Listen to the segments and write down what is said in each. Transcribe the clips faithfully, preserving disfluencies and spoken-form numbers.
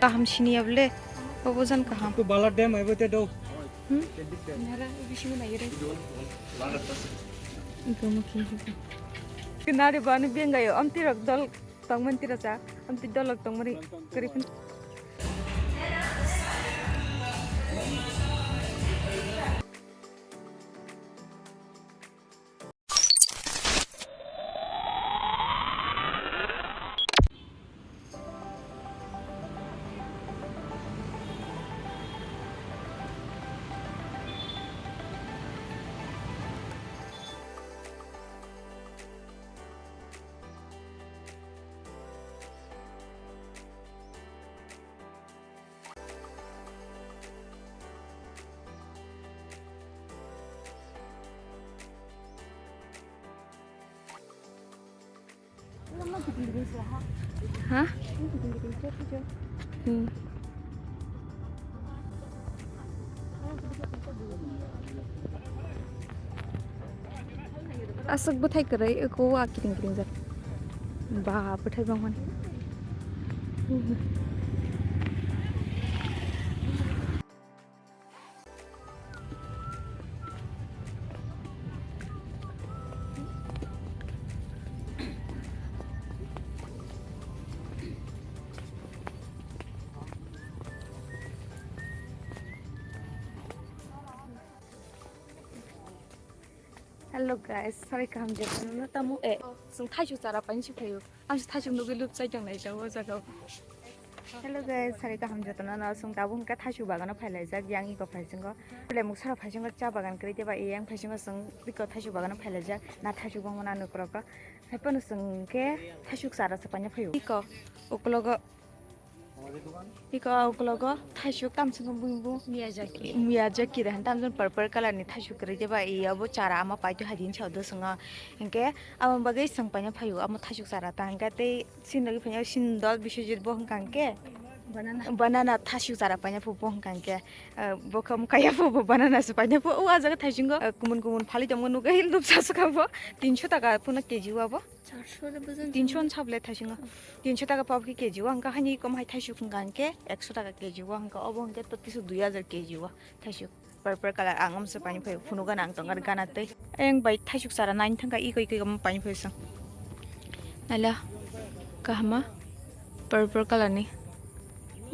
Kaham sini ya bole. Obo jan kaham. Ko bala dam aibo te do. Hmm? Nara bisingo nai re. Gomo khe. Kinari bani bengayo amti rok dol tongmani tira cha. Amti dol rok tongmani kari pun. Ha? Hmm. Aswk bwthai kwrwi, eko wa kiting kiting jak. Ba, bwthai bangmani. Hello guys, sorry kaham jatano tamo e. Sung thaisu chara pani si phayu. Ang si thaisu nugui lup chai tong lai jago jago. Hello guys, sorry kaham jatano na sung tabuk hwnkhe thaisu bagano phai lai jak yang iko phai singo. Bole muksara phai singo cha bagan kwrwi teba e yang phai singo sung iko thaisu bagano phai lai jak. Na thaisu bangmana nukrok. Hai pano sung ke thaisu chara sa pani phayu. Iko uklogo Iko uklogo thaisuk tamsukno bui bo Miyazaki. Miyazaki da tamsuk purple colour ni thaisuk kwrwi de ba iyabo chara ama paito hadin chawdo swngo. Hinkhe abo bagwi swng paina phaio amo thaisuk chara ta hinkhe tei sini logwi phaio sini dol Biswajit bo hwnkha hinkhe Banana. Banana thaisuk chara paina phu bo hwnkha hinkhe, eh, bo kha mukha ya phu bo banana se paina phu o ah jaga thaisungo, eh, kumun kumun phalwi tongma nukgwi lupsa sukha bo tinso taka phano K G o abo. Charso le bwswk. Tinso wng sable thaisungo. Tinso taka pabo khe K G o, hwnkha haini kom hai thaisuk hwnkha hwnkhe ekso taka K G o, hwnkha obo hwnkhe to kisu dui hajar K G o thaisuk. Purple colour ang amsa pani phai phunuk gana ang tongkar gana tei. Ayang bai thaisuk chara nine thangkha iko iko omo pani phai sang. Naila kahama purple colour ni.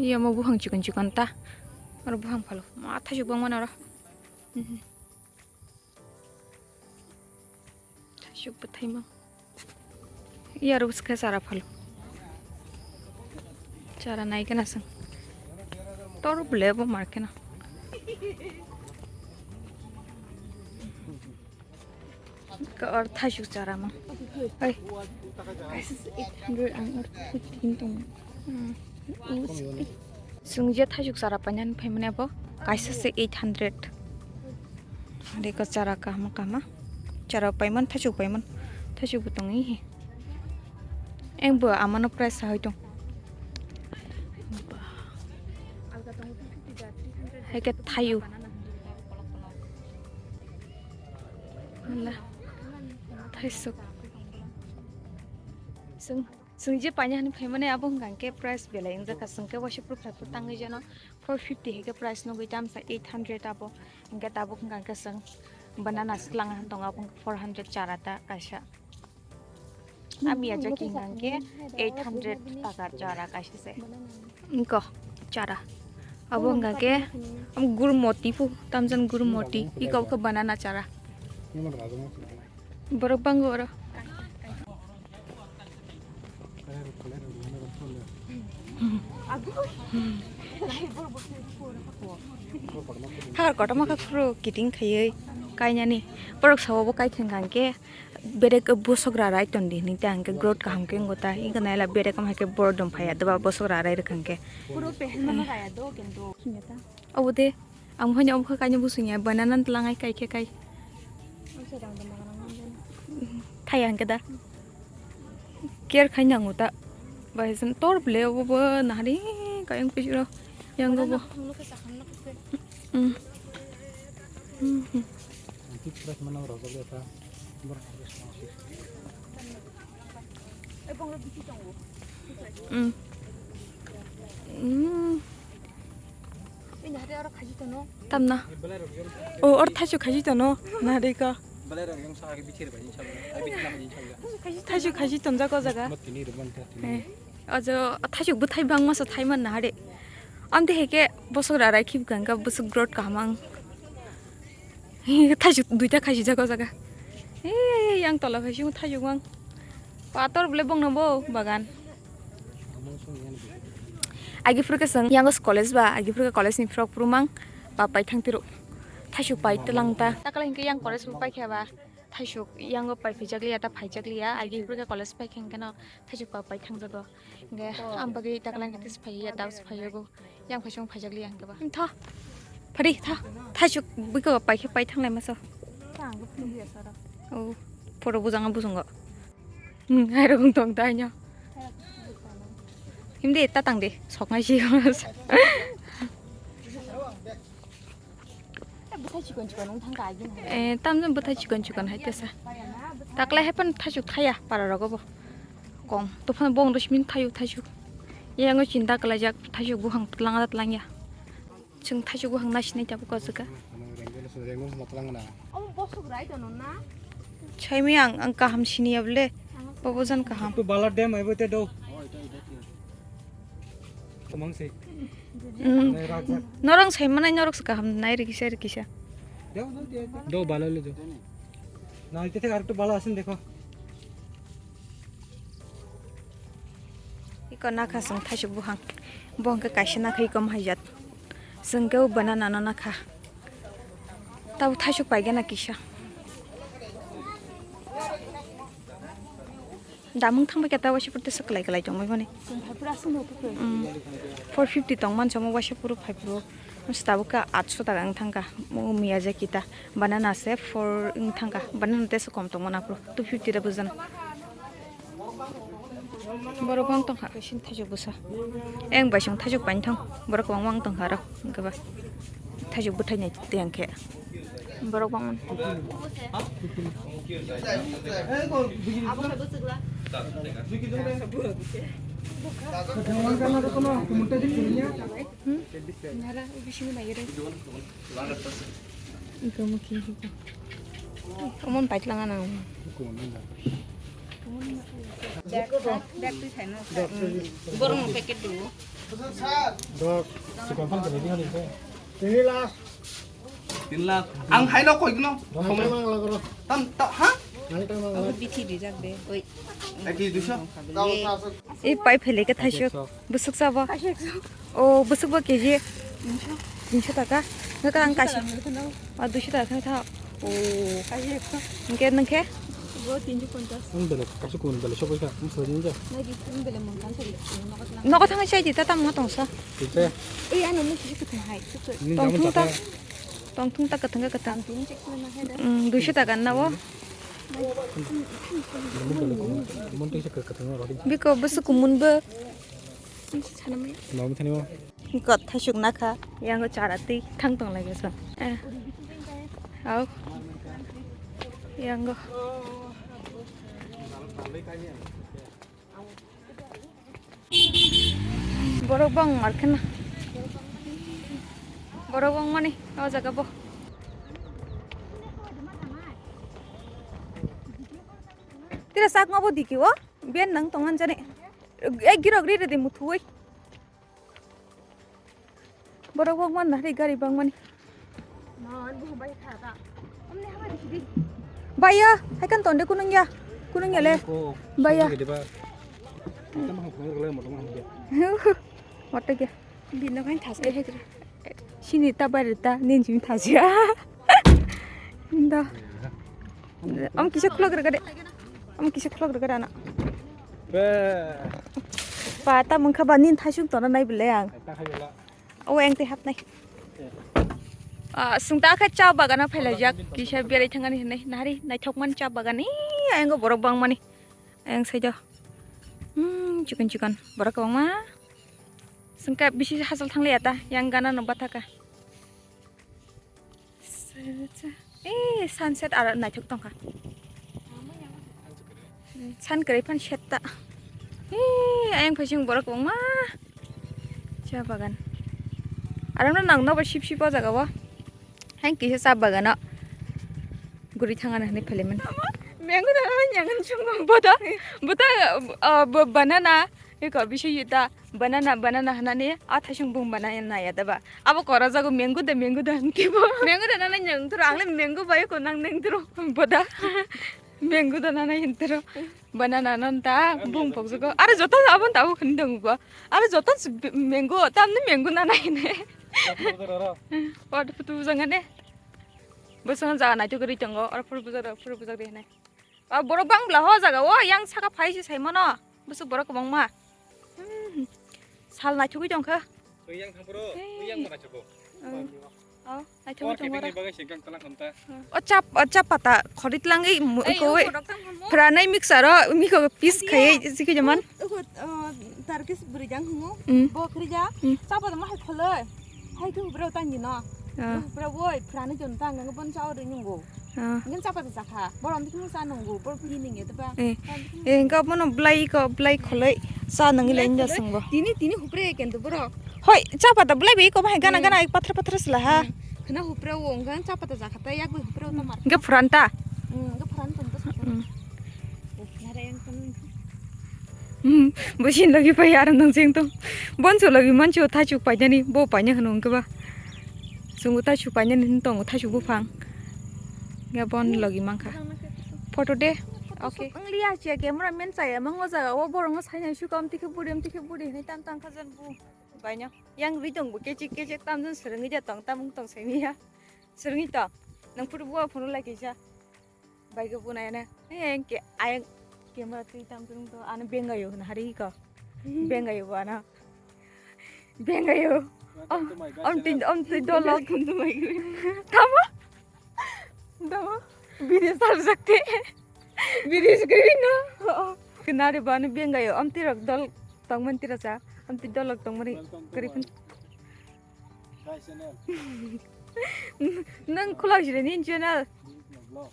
Iya mo buhang chikon chikon ta. Aro buhang phalo. Ma thaisuk bang mana ro. Mhm. Thasuk bwthaima. Yar bwskhe chara phalo. Chara nai kena sung. Tor bwle bo mar kena. Ka or thasuk chara ma. Ai. Kaisa eight hundred ang or fifteen tong. Hmm. Sung je thasuk chara painani phaimani abo kaisa se eight hundred. Deko chara kahma kahma. Chara paiman thasuk paiman. Thasuk bo tong ihi. Eng bo amano price sahai tong. Hai ke thayu. Wala. Thaisuk. Sung. Sung je paina hani phaimani abo hwnkha hwnkhe price belai wngjakha, sung khe waisa proof hai phuru tangwi jano four fifty hai khe price nugwi tamsa eight hundred abo, hwnkhe tabuk hwnkha hwnkhe sung banana swklang han tongo abo hwnkhe four hundred chara ta kaisa. Ami ya jaki hwnkha hwnkhe eight hundred taka chara kaisa se. Wngkha chara abo hwnkha hwnkhe gurmoti pu tamjani gurmoti iko khe banana chara. Borok bango oro. Hakar kotorma khe phuru kiting khaiwi kainani. Borok sao bo kaithang kha hwnkhe berek bosok rarai tongdi hinwi ta hwnkhe growth kaham khe wngo ta. Ego naila berek wng hai khe borodom phaiya doba bosok rarai rwkha hwnkhe. Phuru pehelmano raya do kintu. Obo de. Ang haino omo khe kainwi busung ya, banana tlangai kai khe kai. Thai ang khe da. Care khai nango ta. Bai sen tor ble obo bo nahari kai ang pijiro. Yang obo. Mm. Hmm. Tamna. O, or thaisuk khaisi tono. Narika. Thaisuk khaisi tonjak o jaga. Eh. Ajo thaisuk bwthai bangma sa thai man nahare. Amte heke bosok rarai khib kangka bosok grot kahamang. Thaisuk duita khaisijak o jaga. Ei, yang tola khaisung thaisuk mang. Pator bole bongno bo bagan. Agi phuru khe chwng yang college ba, agi phuru khe college ni frok phuru mang ba pai thang tiro. Thaisuk pai tlang ta. Takla hinkhe yang college bo pai khe ba. Thaisuk yango pai phaijakliya, ta phaijakliya, agi phuru khe college pai khe hinkhe no thaisuk pa pai thangjago. Hinkhe ang bagwi taklang khe tis phaiya, ta phaijago. Yang phaisung phaijakliya hinkhe ba. Tha. Phari, tha. Thaisuk bwkha pai khe pai thanglai masa. Oh, photo bujang bujungo. Hmm, hai rokong tong ta ino. Himdi ta tang de, sok nai si. Eh, tamjani bwthai chikon chikon hai tesa. Taklai hai phano thaisuk thaya para rogo bo. Kong. Tophan bong dos min thayu thaisuk. Yango chinta kalaijak thaisuk buhang tlanga tlangya. Chwng thaisuk buhang naisinai tabuk o jaga. Saimi ang, ang kaham siniya bole. Bobo jan kaham. To bala dem aibo te do. Tamang se. Hmm. Norong sai manai norok se kaham nai rikisa rikisa. Do bala le do. Na ite thek arekta bala asen dekho. Iko nakha chwng thaisuk buhang. Bo hwnkhe kaisa nakha iko mahajat. Chwng khe o banana no nakha. Tabo thaisuk paigana kisa. Damung thangbai khe ta waisa pore tesa kwlai kwlai tongbai mani. Hmm. Four fifty tong mansa omo waisa pore phai phuru. Tabuk khe atso taka wng thangkha. Mo Miyazaki ta banana se four wng thangkha. Banana tesa kom tongmani aphuru two fifty da bujana. Borok wng tongkha kaisa thaisuk bwsa. Eng bai song thaisuk painthong. Borok kwbangma wng tongkha aro. Hwnkhe ba thaisuk bwthai nai tei hwnkhe. Borok bangma. Hmm? Nara, bisingo nai re. Iko mo khe hiko. Omon paitlang ana. Borok packet dulu. Dok, si confirm kene di hari ko. Ini last. Tin lakh. Ang haino koi gno. Nang tang lang lagro. Tam ta ha? Nang tang lang. Bithi di jak de. Oi. Eki duso. Ei pai phele khe thaisuk. Bwswk sabo? O bwswk bo K G. Tinso taka. Nokha ang kaisa. O duiso taka khe tha. O. Hwnkhe nokhe? Ang bele kaisa kun bele sobai kha. Ang sojin ja. Nogo thangwi chai di ta tamo tongsa. Tongthung ta. Tongthung ta kwthang khe kwthang. Duiso taka na o. Biko bwswk kumun bo. Biko thaisuk nakha yango chara twi thang tong lai gasa. Au yango. Borok bang markhena. Borok bang mani o jaga bo. Tira sak ngobo diki o. Ben nang tongan jani. Ek girok ri redi muthui. Borok bang man nahri gari bang mani. Baya, hai kan tonde kunung ya. Kunung ya le. Baya. Motor ya. Bino kan thas eh. Sini ta bari ta nin jimi thas ya. Da. Om kisa khulok rega de. Om kisa khulok rega de ana. Be. Pa ta mungkha ba nin thaisuk tona nai bele ang. Ta khai bela. O eng te hapnai. Ah, sung ta kha cha bagana phailajak kisa berai thangani hinai nari naithok man cha bagani. Ayang borok bang mani. Ayang saijo. Hmm, chikon chikon borok bang ma. Sungka bisi hachal thangliya ta yang gana no bathaka. Eh, sunset aro naithok tongkha. Sun kwrwi phan set ta. Eh, ayang phaising borok kwbangma. Cha bagan. Arang no nang no ba sip sip o jaga o. Hain kisa cha bagan o. Guri thang ano hinui phailaimani. Mango da nana yang chungo boda. Boda, ah, bo-, banana. Eko bisi yuta. Banana, banana hinani a thaisung bung banana ya da ba. Abo kora jago mango da, mango da hinti bo. Mango da nana yang turu ang le mango bai ko nang nang turu. Boda. Mango da nana yang turu. Banana non ta bung pokjako. Are joto abon ta bung khon dong bo. Are joto s-, b-, mango, tamni mango nana hine. Wat photo bujang ne. Bosong jaga naitok ri tongo. Or photo bujak, photo bujak de hine. A borok bang bla ho jaga o yang saka phai si sai mano. Bosok borok kwbangma. Hmm. Sal naithogwi tongkha. Ui yang thang bro, ui yang mana cukup. Hmm. Oh, naithok tongora. Kebengni bagwi se gang talang khamta. O chap, o chap pata khori tlangwi mu-, iko we. Pranai mixer o miko piece khaiye sikhe jaman. Uko, uh, Turkish bwrwi jang hungo. Mm. Bo khrija. Mm. Chapa ma hai kholoi. Hai thu bro tang dino. Ah. Bro woi pranai jon tang nang bon chao ri nungo. Ah. Ngen chapa ta chakha. Boro mithung sa nungo. Boro phi ning eta ba. Eh. Eh, engka bono blai ko, blai kholoi. Sa nangwi lai inda sungbo. Tini, tini hupre kento bro. Hoi, cha pata belai bai ko bahai gana gana pathar pathar sela ha. Khna hupra o wngkha cha pata jakha ta yak bai hupra o tamar. Ge phranta. Hmm, ge phranta to sa. Hmm. Nara yang kan. Hmm, bosin lagi pai ar nang jeng to. Bonso lagi mancho thachu painani bo paina hwnung ke ba. Sungu thachu painani hin tong thachu buphang. Ge bon lagi mangkha. Photo de. Okay. Ang liya che camera man chaya mango jaga o borong saina sukam tikhe buri am tikhe buri hinai tam tam khajan bu. Baino, yang ri tong bo kechik kechik tamjani swrwngwi da tong, tamung tong saimiya. Swrwngwi tong, nang photo bo phone lai kaisa. Bai go bunai na, he ke ayang camera twi tam tung to, ano bengayo hwn hari ko. Bengayo bo ano. Bengayo. Om, om tin, om tin dolok. Tamo? Tamo? Biri sarjakte. Biri screen no. Kenari bani bengayo. Om tirok dol tongman tira cha. Am ti dolok tongmani. Welcome to karipin. My channel. Nang khulak jire ni channel. This is my vlog.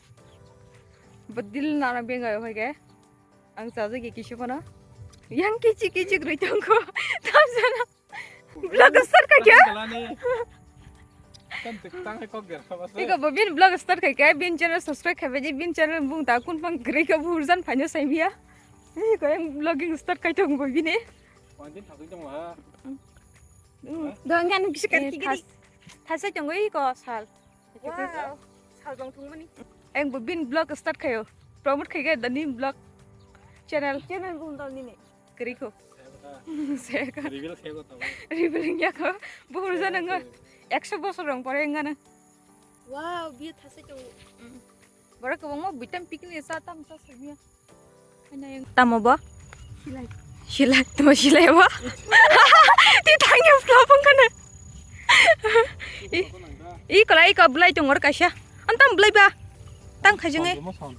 Badil nana bengayo hai ke. Ang sajak ye kisu kono. Yang kichik kichik rui tongko. Tam jana. Vlog start kha kya? Kalani. Tam tik tang hai kok der kha bas. Iko bo bin vlog start kha kya? Bin channel subscribe kha baji bin channel bung ta kun pang gre ka burjan phanya saimia. Iko yang vlogging start kai tong bo bini. Wanjin thakui tong ha. Dong kan bisa kan kiri. Thas-, thasai tong iko sal. Wow. Sal bang thung mani. Ang bo bin vlog start khayo. Promote khai ga dani vlog channel. Channel bung dal nini. Kri ko. Seka. Reveal khai ko tabo. Reveal ya ko. Bo hurja nang. Ekso bosor rong pore ngana. Wow, biyo thasai tong. Borok kwbangma bitam picnic sa tam sa simiya. Tamo bo? Silai. Silai, tamo silai bo? Ti thangya vlog wngkha na. I, i kola, i ko belai tong or kaisa. An tam belai ba? Tam khai jeng e. Sound, sound.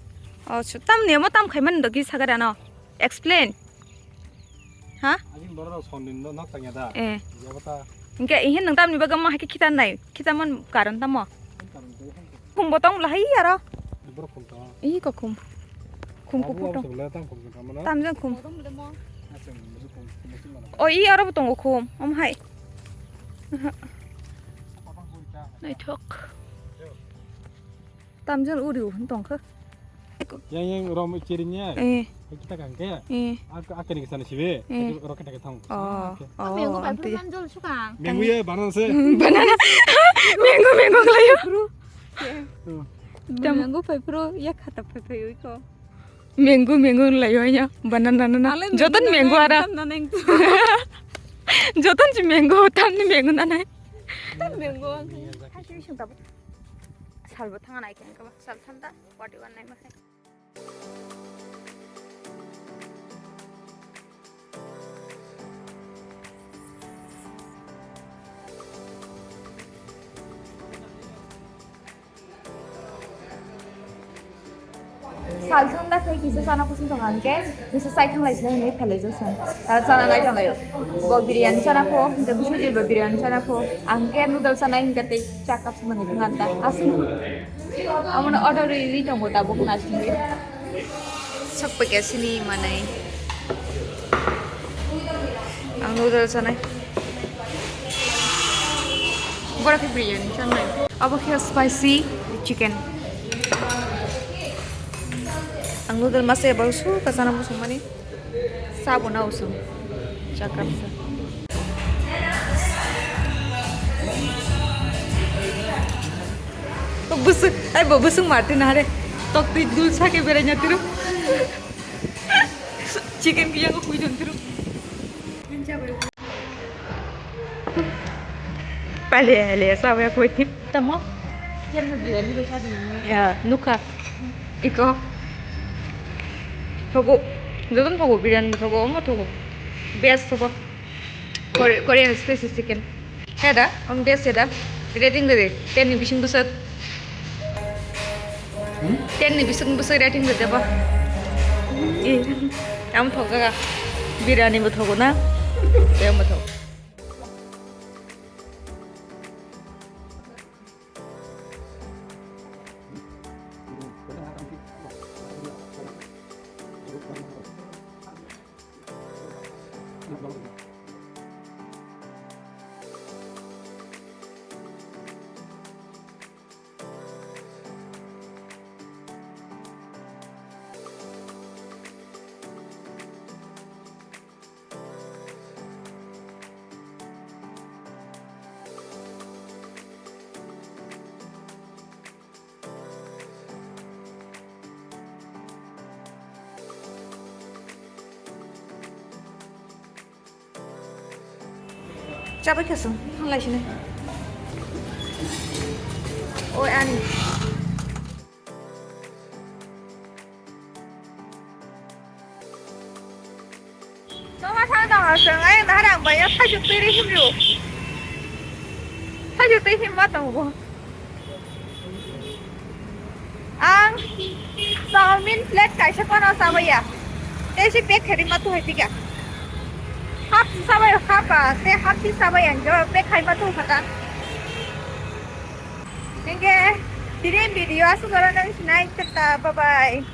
Oh, so, tam ni mo tam khai man dogi sagara no. Explain. Ha? Ajin borok rok sound din no nok tangya da. Eh. Jabo ta. Hingke ihe nang tam ni baga ma hai ke khitan nai. Khitan man karon tamo. Karon de. Khum bo tong lahai aro. Borok khum tong. Ih, ko khum. Khum ko putong. Tam jang khum. O, ih, aro bo tongo khum. Om hai. Naithok. Tam jang uri u tong kha. Yang, yang rom chirinya. Eh. Kita kan ke. Eh. Aku, aku ni kesana sih be. Eh. Roket ke thang. Oh. Oke. Oh, mango bai pru manjol sukang. Mango ye banana se. Banana. Mango, mango layo. Mango pai pro ya khata pai pai oi ko. Mango, mango layo ya. Banana nana. Joton mango ara. Joton si mango, tan ni mango nana. Tan mango. Kasi sing tabu. Salbo thang nai keng ka sal thanda. Wati wan nai ma. Saltham da khai kisa sana kusung tong angke, kisa sai thang lai sini hinui phelai josong. Tara sana nai tong ayo. Bo biryani sana pho, hingke bisujil bo biryani sana pho. Angke noodle sana hingke tei cha cup sumani thang anta. Asung. Amono order ri ri tongo tabuk nasingwi. Sakpakya sini manai. Ang noodle sanai. Borok khe biryani sanai. Abo khe spicy chicken. Ang noodle masa eba usu kachana musung mani. Sabo na usu. Chakam sa. Busuk, ai bo busuk mati na hare. Tok tui dul sake berai nyatiru. Chicken kiyang ko kuidon tiru. Pale, ale, sawe koi. Tamo? Ya, nuka. Iko. Thogo. Dodon thogo, biryani thogo, omo thogo. Best thogo. Kore-, Korean spicy chicken. Heda, om best heda. Rating de de. Ten ni bising busat. Ten ni bising busat rating de de ba. Eh, am thogo ga. Biryani bo thogo na. Te am thogo. Chabai khasung, hanglai sini. Oi, ani. Toma thang tong asung, ai, maharang bai, ya, thajak tiri himru. Thajak tiri himma tong bo. Ang chowmin plate kaisa kono chabaiya. Tei si bag khe rima tuhai pika. Hap si chabai hapa, tei hap si chabai ang jo bag khai ma tuh khata. Hingke tini video asuk oro nang sinai tata, bye bye.